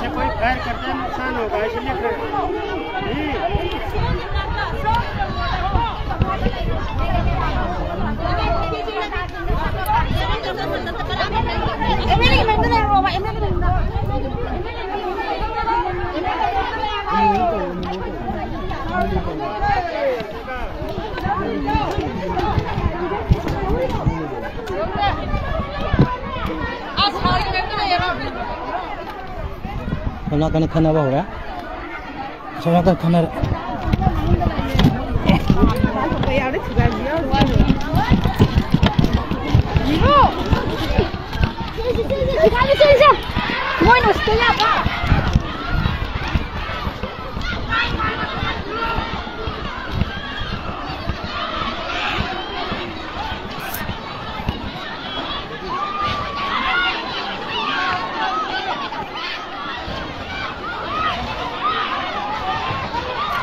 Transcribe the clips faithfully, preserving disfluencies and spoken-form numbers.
से कोई फायर करते हैं, नुकसान होगा, इसलिए फिर। ꯁꯣꯝ ꯅꯥꯀꯟꯗ ꯈꯠꯅꯕ ꯍꯧꯔꯦ꯫ ꯁꯣꯝ ꯅꯥꯀꯟꯗ ꯈꯠꯅꯔꯦ꯫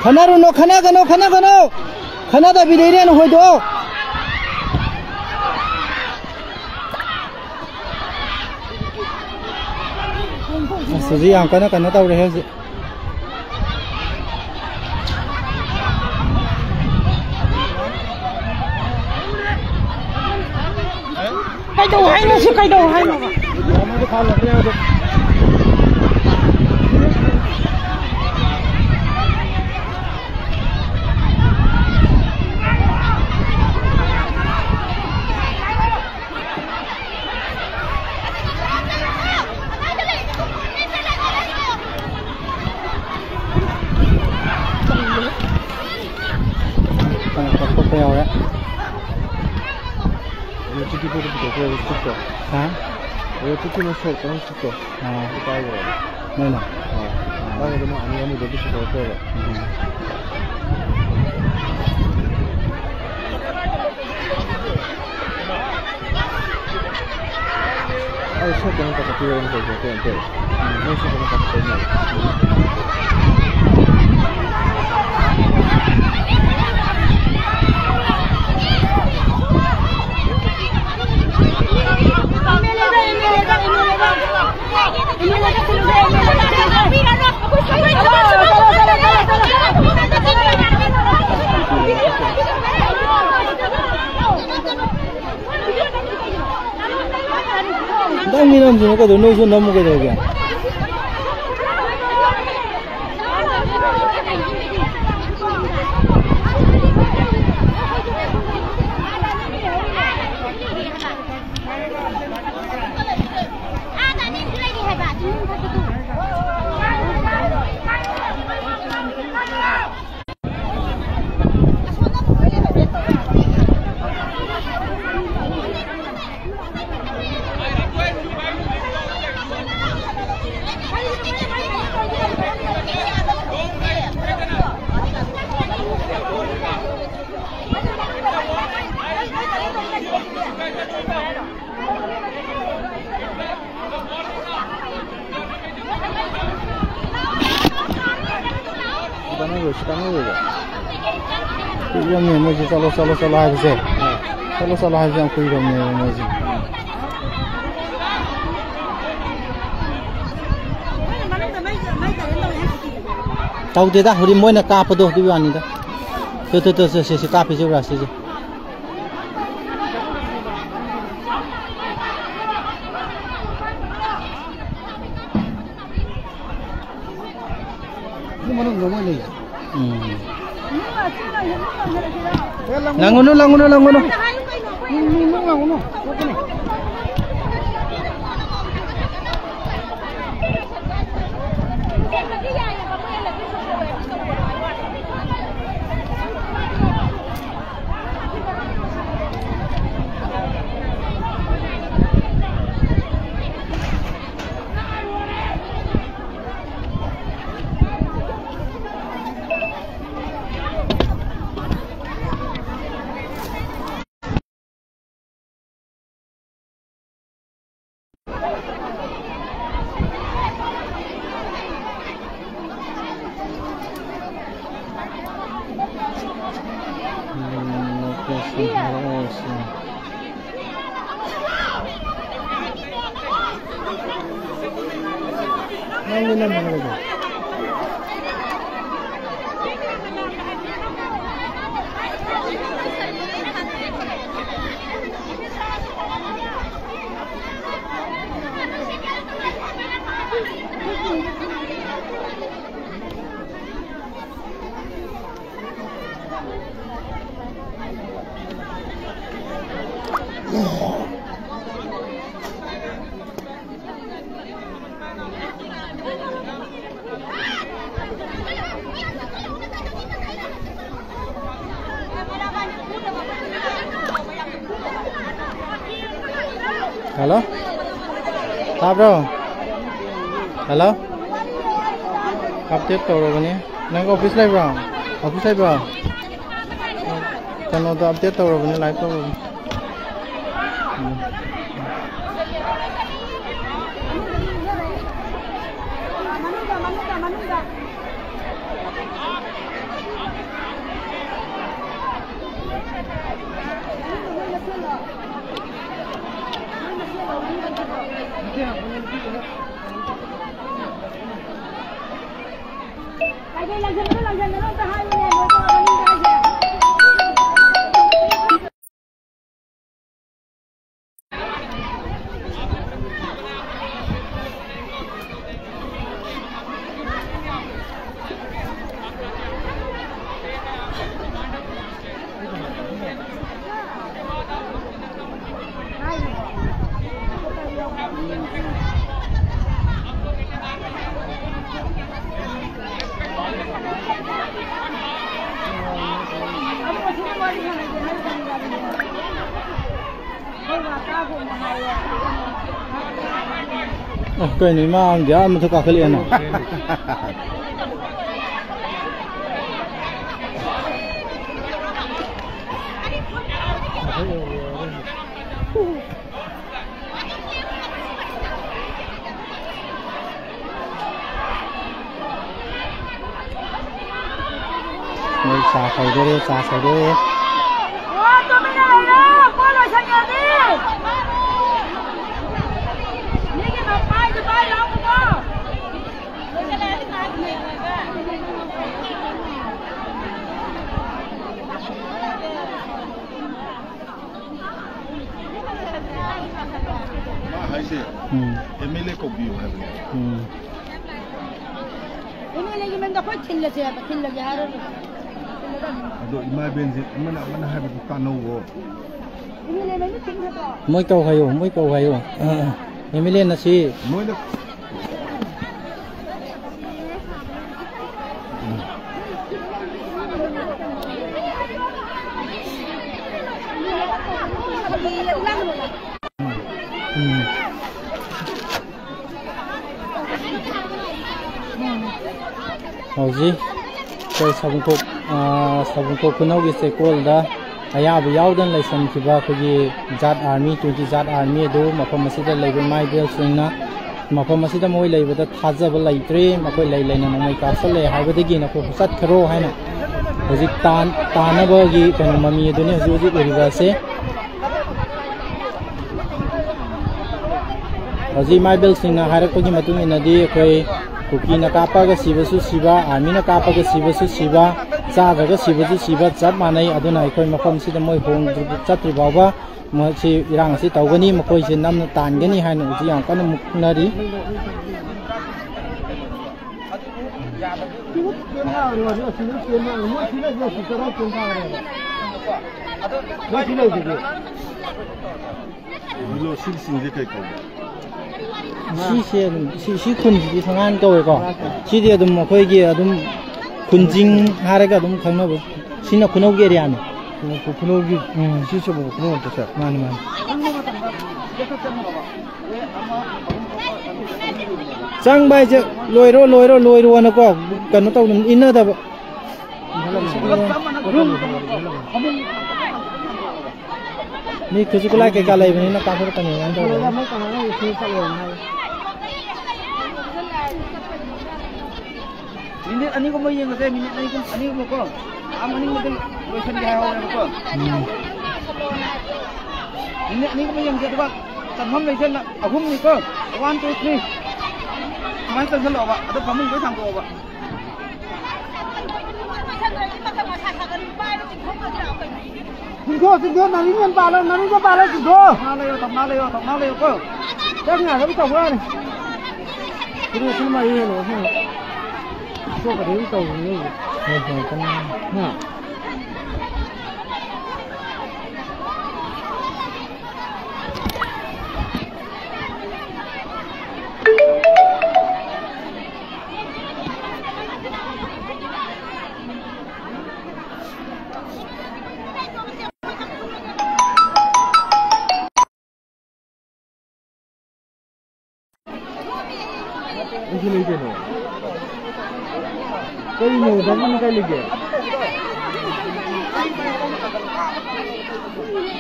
ꯈꯟꯅꯔꯨꯅꯨ, ꯈꯟꯅꯒꯅꯨ, ꯈꯟꯅꯒꯅꯨ! ꯈꯟꯅꯗꯕꯤꯗ ꯏꯔꯦꯟ ꯍꯣꯏꯗꯣꯛꯑꯣ꯫ ꯑꯁ, ꯍꯧꯖꯤꯛ ꯌꯥꯝ ꯀꯟꯅ ꯀꯩꯅꯣ ꯇꯧꯔꯦ ꯍꯧꯖꯤꯛ꯫ ꯀꯩꯗꯧ ꯍꯥꯏꯅꯣ ꯁꯤ? ꯀꯩꯗꯧ ꯍꯥꯏꯅꯣꯕ? ꯀꯩꯅꯣ ꯀꯛꯊꯠꯄ ꯌꯥꯎꯔꯦ꯫ ꯑꯗꯨ ꯇꯤꯀꯤ ꯄꯣꯠꯇꯣ ꯄꯨꯊꯣꯛꯈ꯭ꯔꯦꯕ ꯁ꯭ꯇꯤꯛꯇꯣ꯫ ꯍꯥ? ꯑꯗꯨ ꯇꯤꯀꯤꯅ ꯁꯣꯛꯇꯅ ꯁ꯭ꯇꯤꯛꯇꯣ꯫ ꯑꯥ꯫ ꯑꯗꯨ ꯄꯥꯏꯈ꯭ꯔꯦꯕ꯫ ꯅꯣꯏꯅ? ꯑꯥ꯫ ꯄꯥꯏꯈ꯭ꯔꯦ ꯑꯗꯨ ꯃꯣꯏ ꯑꯅꯤ ꯑꯃꯗꯣ ꯑꯗꯨ ꯄꯨꯊꯣꯛꯈ꯭ꯔꯦꯕ꯫ ꯎꯝ꯫ ꯑꯩ ꯁꯣꯛꯇꯅ ꯀꯛꯊꯠꯄꯤꯔꯣꯅ ꯇꯧꯕ ꯀꯩꯅꯣ ꯇꯧꯋꯦ꯫ ꯃꯣꯏ ꯁꯣꯛꯇꯅ ꯀꯛꯊꯠꯄꯩꯅꯦ꯫ ꯈꯤꯇꯪ ꯃꯤ ꯅꯝꯁꯤꯅ ꯀꯩꯗꯧ? ꯅꯣꯏꯁꯨ ꯅꯝꯃꯨ ꯀꯩꯗꯧꯒꯦ? ꯀꯩꯁꯨ ꯀꯥꯟꯅꯔꯣꯏꯕ꯫ ꯀꯨꯏꯔꯝꯅꯦ ꯃꯣꯏꯁꯦ ꯆꯠꯂꯣ, ꯆꯠꯂꯣ, ꯆꯠꯂꯣ ꯍꯥꯏꯕꯁꯦ꯫ ꯑꯥ꯫ ꯆꯠꯂꯣ, ꯆꯠꯂꯣ ꯍꯥꯏꯕꯁꯦ ꯌꯥꯝ ꯀꯨꯏꯔꯝꯅꯦꯕ ꯃꯣꯏꯁꯦ꯫ ꯇꯧꯗꯦꯗ, ꯍꯧꯖꯤꯛ ꯃꯣꯏꯅ ꯀꯥꯞꯄꯗꯣ ꯑꯗꯨꯒꯤ ꯋꯥꯅꯤꯗ꯫ ꯇꯨ, ꯇꯨ, ꯇꯨ, ꯁꯦ, ꯁꯦ, ꯁꯦ, ꯀꯥꯞꯄꯤꯁꯦ ꯎꯕ꯭ꯔꯥ ꯁꯤꯁꯦ? ꯑꯗꯨ ꯃꯅꯨꯡꯗ ꯃꯣꯏ ꯂꯩ꯫ ꯎꯝ꯫ ꯂꯪꯒꯅꯨ, ꯂꯪꯒꯅꯨ, ꯂꯪꯒꯅꯨ꯫ ꯅꯪ, ꯅꯪ ꯂꯪꯒꯅꯨ꯫ ꯊꯣꯛꯀꯅꯤ꯫ ꯍꯜꯂꯣ? ꯇꯥꯕ꯭ꯔꯣ? ꯍꯜꯂꯣ? ꯑꯞꯗꯦꯠ ꯇꯧꯔꯕꯅꯤ꯫ ꯅꯪ ꯑꯣꯐꯤꯁ ꯂꯩꯕ꯭ꯔꯣ? ꯑꯣꯐꯤꯁ ꯂꯩꯕ꯭ꯔꯣ? ꯀꯩꯅꯣꯗꯣ ꯑꯞꯗꯦꯠ ꯇꯧꯔꯕꯅꯤ, ꯂꯥꯏꯚ ꯇꯧꯔꯕꯅꯤ꯫ ꯎꯝ꯫ ꯃꯅꯨꯡꯗ, ꯃꯅꯨꯡꯗ, ꯃꯅꯨꯡꯗ꯫ ꯑꯦ, ꯀꯩꯅꯣ, ꯏꯃꯥ ꯑꯃꯗꯤ ꯑꯥ ꯃꯊꯛ ꯀꯥꯈꯠꯂꯛꯑꯦꯅ꯫ ꯃꯣꯏ ꯆꯥ ꯁꯧꯗꯣꯔꯦ, ꯆꯥ ꯁꯧꯗꯣꯔꯦ꯫ ꯃꯥ ꯍꯥꯏꯁꯦ ꯎꯝ꯫ ꯑꯦꯝ ꯑꯦꯜ ꯑꯦ ꯀꯧꯕꯤꯌꯨ ꯍꯥꯏꯕꯅꯦ꯫ ꯎꯝ꯫ ꯑꯦꯝ ꯑꯦꯜ ꯑꯦꯒꯤ ꯃꯤꯡꯗ ꯑꯩꯈꯣꯏ ꯊꯤꯜꯂꯁꯦ ꯍꯥꯏꯕ, ꯊꯤꯜꯂꯒꯦ ꯍꯥꯏꯔꯣ꯫ ꯑꯗꯣ ꯏꯃꯥ ꯏꯕꯦꯟꯁꯦ ꯑꯃꯅ ꯑꯃꯅ ꯍꯥꯏꯕꯗꯨ ꯇꯥꯟꯅꯧꯋꯣ꯫ ꯑꯦꯝ ꯑꯦꯜ ꯑꯦ ꯃꯃꯤꯡ ꯊꯤꯟ ꯍꯥꯏꯕ꯫ ꯃꯣꯏ ꯀꯧ ꯍꯥꯏꯌꯣ, ꯃꯣꯏ ꯀꯧ ꯍꯥꯏꯌꯣ꯫ ꯑꯦꯝ ꯑꯦꯜ ꯑꯦꯅ ꯁꯤ ꯃꯣꯏꯅ ꯎꯝ꯫ ꯍꯧꯖꯤꯛ ꯑꯩꯈꯣꯏ ꯁꯥꯕꯨꯡꯈꯣꯛ, ꯑ, ꯁꯥꯕꯨꯡꯈꯣꯛ ꯈꯨꯅꯧꯒꯤ ꯆꯦꯀꯣꯜꯗ ꯑꯌꯥꯕ ꯌꯥꯎꯗꯅ ꯂꯩꯁꯟꯈꯤꯕ ꯑꯩꯈꯣꯏꯒꯤ ꯖꯥꯠ ꯑꯥꯔꯃꯤ, ꯇ꯭ꯋꯦꯟꯇꯤ ꯖꯥꯠ ꯑꯥꯔꯃꯤ ꯑꯗꯨ ꯃꯐꯝ ꯑꯁꯤꯗ ꯂꯩꯕ ꯏꯃꯥ ꯏꯕꯦꯜꯁꯤꯡꯅ ꯃꯐꯝ ꯑꯁꯤꯗ ꯃꯈꯣꯏ ꯂꯩꯕꯗ ꯊꯥꯖꯕ ꯂꯩꯇ꯭ꯔꯦ, ꯃꯈꯣꯏ ꯂꯩ ꯂꯩꯅ ꯅꯣꯡꯃꯩ ꯀꯥꯞꯁꯜꯂꯛꯑꯦ ꯍꯥꯏꯕꯗꯒꯤ ꯅꯈꯣꯏ ꯆꯠꯈ꯭ꯔꯣ ꯍꯥꯏꯅ ꯍꯧꯖꯤꯛ ꯇꯥꯟ-, ꯇꯥꯟꯅꯕꯒꯤ ꯀꯩꯅꯣ ꯃꯃꯤ ꯑꯗꯨꯅꯤ ꯍꯧꯖꯤꯛ ꯍꯧꯖꯤꯛ ꯎꯔꯤꯕ ꯑꯁꯦ꯫ ꯍꯧꯖꯤꯛ ꯏꯃꯥ ꯏꯕꯦꯜꯁꯤꯡꯅ ꯍꯥꯏꯔꯛꯄꯒꯤ ꯃꯇꯨꯡ ꯏꯟꯅꯗꯤ, ꯑꯩꯈꯣꯏ ꯀꯨꯀꯤꯅ ꯀꯥꯞꯄꯒ ꯁꯤꯕꯁꯨ ꯁꯤꯕ, ꯑꯥꯔꯃꯤꯅ ꯀꯥꯞꯄꯒ ꯁꯤꯕꯁꯨ ꯁꯤꯕ, ꯆꯥꯗ꯭ꯔꯒ ꯁꯤꯕꯁꯨ ꯁꯤꯕ ꯆꯞ ꯃꯥꯟꯅꯩ꯫ ꯑꯗꯨꯅ ꯑꯩꯈꯣꯏ ꯃꯐꯝꯁꯤꯗ ꯃꯣꯏ ꯍꯣꯡꯗ꯭ꯔꯤ-, ꯆꯠꯇ꯭ꯔꯤ ꯐꯥꯎꯕ ꯃꯁꯤ ꯏꯔꯥꯡ ꯑꯁꯤ ꯇꯧꯒꯅꯤ, ꯃꯈꯣꯏꯁꯦ ꯅꯝꯅ ꯇꯥꯟꯒꯅꯤ ꯍꯥꯏꯅ ꯍꯧꯖꯤꯛ ꯌꯥꯝ ꯀꯟꯅ ꯃꯨꯛꯅꯔꯤ꯫ ꯃꯣꯏ ꯁꯤ ꯂꯩꯁꯤꯗꯤ꯫ ꯁꯤꯁꯤꯡꯁꯦ ꯀꯩ ꯀꯧꯒꯦ? ꯁꯤꯁꯦ ꯑꯗꯨꯝ, ꯁꯤ, ꯁꯤ ꯈꯨꯟꯁꯤꯗꯤ ꯊꯣꯡꯒꯥꯟ ꯀꯧꯋꯦꯀꯣ꯫ ꯁꯤꯗꯤ ꯑꯗꯨꯝ ꯑꯩꯈꯣꯏꯒꯤ ꯑꯗꯨꯝ ꯈꯨꯟꯖꯤꯡ ꯍꯥꯏꯔꯒ ꯑꯗꯨꯝ ꯈꯪꯅꯕ꯫ ꯁꯤꯅ ꯈꯨꯅꯧꯒꯤ ꯑꯦꯔꯤꯌꯥꯅꯤ꯫ ꯈꯨꯅꯧꯒꯤ꯫ ꯎꯝ꯫ ꯁꯤꯁꯨ ꯑꯃꯨꯛ ꯈꯨꯅꯧ ꯅꯠꯇ꯭ꯔꯣ, ꯁꯥꯔ? ꯃꯥꯅꯤ, ꯃꯥꯅꯤ꯫ ꯆꯪꯕ ꯍꯥꯏꯁꯦ ꯂꯣꯏꯔꯣ, ꯂꯣꯏꯔꯣ, ꯂꯣꯏꯔꯣꯅꯀꯣ ꯀꯩꯅꯣ ꯇꯧꯗꯅ ꯏꯟꯅꯗꯕ꯫ ꯃꯤ ꯈꯨꯠꯁꯨ ꯈꯨꯠꯂꯥꯏ ꯀꯩꯀꯥ ꯂꯩꯕꯅꯤꯅ ꯀꯥꯞꯊꯣꯔꯛꯀꯅꯤ ꯑꯗꯨꯃꯥꯏꯅ ꯇꯧꯔꯒ꯫ ꯃꯤꯅꯤꯠ ꯑꯅꯤꯒꯨꯝꯕ ꯌꯦꯡꯉꯁꯦ, ꯃꯤꯅꯤꯠ ꯑꯅꯤꯒꯨꯝ-, ꯑꯅꯤꯒꯨꯝꯕꯀꯣ꯫ ꯑꯥ ꯃꯅꯤꯡꯗꯗꯤ ꯂꯣꯏꯁꯤꯟꯒꯦ ꯍꯥꯏꯍꯧꯋꯦꯕꯀꯣ꯫ ꯎꯝ꯫ ꯃꯤꯅꯤꯠ ꯑꯅꯤꯒꯨꯝꯕ ꯌꯦꯡꯁꯦ, ꯑꯗꯨꯒ ꯆꯟꯐꯝ ꯂꯩꯁꯦ ꯑꯍꯨꯝꯅꯤꯀꯣ꯫ One, two, three꯫ ꯁꯨꯃꯥꯏꯅ ꯆꯟꯁꯜꯂꯛꯑꯣꯕ, ꯑꯗꯣ ꯐꯃꯨꯡ ꯂꯣꯏ ꯊꯥꯡꯗꯣꯛꯑꯣꯕ꯫ ꯆꯤꯡꯊꯣꯛ, ꯆꯤꯡꯊꯣꯛ, ꯅꯥꯔꯤꯟ ꯌꯥꯝ ꯄꯥꯜꯂꯦ, ꯅꯥꯔꯤꯟ ꯌꯥꯝ ꯄꯥꯜꯂꯦ, ꯆꯤꯡꯊꯣꯛ꯫ ꯊꯧꯅꯥ ꯂꯩꯌꯣ, ꯊꯧꯅꯥ ꯂꯩꯌꯣ, ꯊꯧꯅꯥ ꯂꯩꯌꯣꯀꯣ꯫ ꯆꯪ ꯌꯥꯗꯕ ꯇꯧꯕ ꯋꯥꯅꯤ꯫ ꯁꯤꯗ ꯁꯨꯝ ꯃꯔꯤ ꯍꯦꯜꯂꯣ, ꯁꯤꯅ꯫ ꯁꯣꯛꯀꯗꯣꯏ ꯇꯧꯕꯅꯤ꯫ ꯍꯥ? ꯑꯩꯁꯨ ꯂꯩ ꯀꯩꯅꯣ꯫ ꯀꯩꯅꯣ, ꯗꯥ ꯖꯣꯟ ꯀꯥꯏ ꯂꯩꯒꯦ?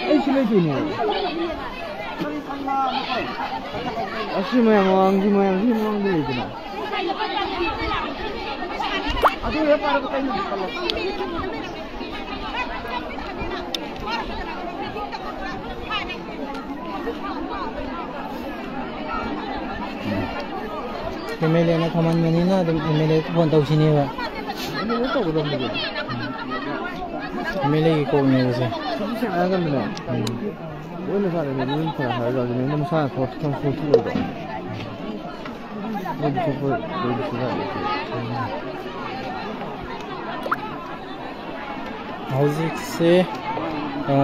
ꯑꯩꯁꯨ ꯂꯩ ꯀꯩꯅꯣ꯫ ꯑꯁꯤ ꯃꯌꯥꯝ ꯃꯃꯥꯡꯒꯤ, ꯃꯌꯥꯝ ꯁꯤ ꯃꯃꯥꯡꯗ ꯂꯩꯗꯅ꯫ ꯑꯗꯨ ꯍꯦꯛ ꯄꯥꯏꯔꯒ ꯀꯩꯅꯣ? ꯑꯦꯝ ꯑꯦꯜ ꯑꯦꯅ ꯈꯝꯍꯟꯕꯅꯤꯅ ꯑꯗꯨꯝ ꯑꯦꯝ ꯑꯦꯜ ꯑꯦ ꯐꯣꯟ ꯇꯧꯁꯤꯅꯦꯕ꯫ ꯑꯦꯝ ꯑꯦꯜ ꯑꯦ ꯇꯧꯒꯗꯕꯅꯤ ꯀꯩꯅꯣ꯫ ꯑꯦꯝ ꯑꯦꯜ ꯑꯦꯒꯤ ꯀꯣꯛꯅꯦꯕꯁꯦ꯫ ꯁꯤꯗꯤ ꯁꯦꯡꯅ ꯍꯥꯏꯔꯀꯥꯟꯗꯅꯦ, ꯎꯝ꯫ ꯂꯣꯏꯅ ꯆꯥꯔꯦ, ꯃꯤ ꯂꯣꯏꯅ ꯐꯔꯦ ꯍꯥꯏꯔꯒ ꯑꯗꯨꯅꯦ ꯃꯁꯥꯅ ꯊꯣꯛ-, ꯊꯣꯛ-, ꯊꯣꯛꯂꯛꯑꯣꯏꯗ꯭ꯔꯣ? ꯃꯣꯏꯗꯤ ꯊꯣꯛꯄ ꯂꯣꯏꯅ ꯁꯨ ꯌꯥꯔꯦ꯫ ꯍꯧꯖꯤꯛꯁꯦ, ꯑ,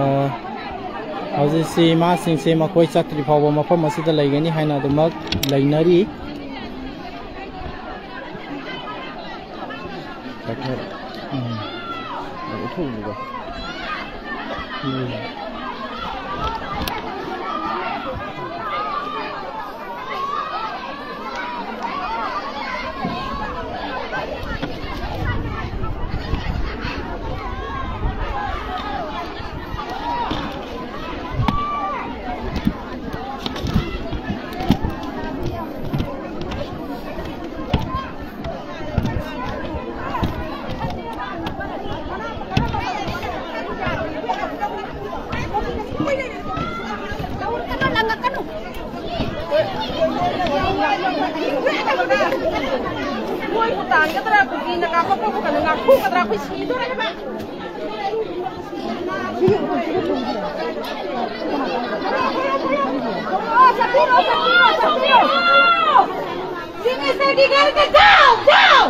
ꯍꯧꯖꯤꯛꯁꯤ ꯏꯃꯥꯁꯤꯡꯁꯦ ꯃꯈꯣꯏ ꯆꯠꯇ꯭ꯔꯤ ꯐꯥꯎꯕ ꯃꯐꯝ ꯑꯁꯤꯗ ꯂꯩꯒꯅꯤ ꯍꯥꯏꯅ ꯑꯗꯨꯃꯛ ꯂꯩꯅꯔꯤ꯫ ꯆꯠꯈ꯭ꯔꯦ꯫ ꯎꯝ꯫ ꯌꯥꯝ ꯎꯠꯊꯣꯛꯎꯅꯤꯀꯣ꯫ ꯎꯝ꯫ ꯃꯣꯏꯕꯨ ꯇꯥꯟꯒꯗ꯭ꯔꯥ, ꯀꯨꯀꯤꯅ ꯀꯥꯞꯄꯛꯄꯕꯨ ꯀꯩꯅꯣ ꯉꯥꯛꯊꯣꯛꯀꯗ꯭ꯔꯥ? ꯑꯩꯈꯣꯏ ꯁꯤꯗꯣꯔꯦ ꯍꯥꯏꯕ꯫ ꯆꯠꯄꯤꯔꯣ, ꯆꯠꯄꯤꯔꯣ, ꯆꯠꯄꯤꯔꯣ꯫ ꯆꯤꯞ ꯃꯤꯅꯤꯁꯇꯔꯒꯤ ꯒꯥꯔꯤꯗ ꯖꯥꯎ, ꯖꯥꯎ꯫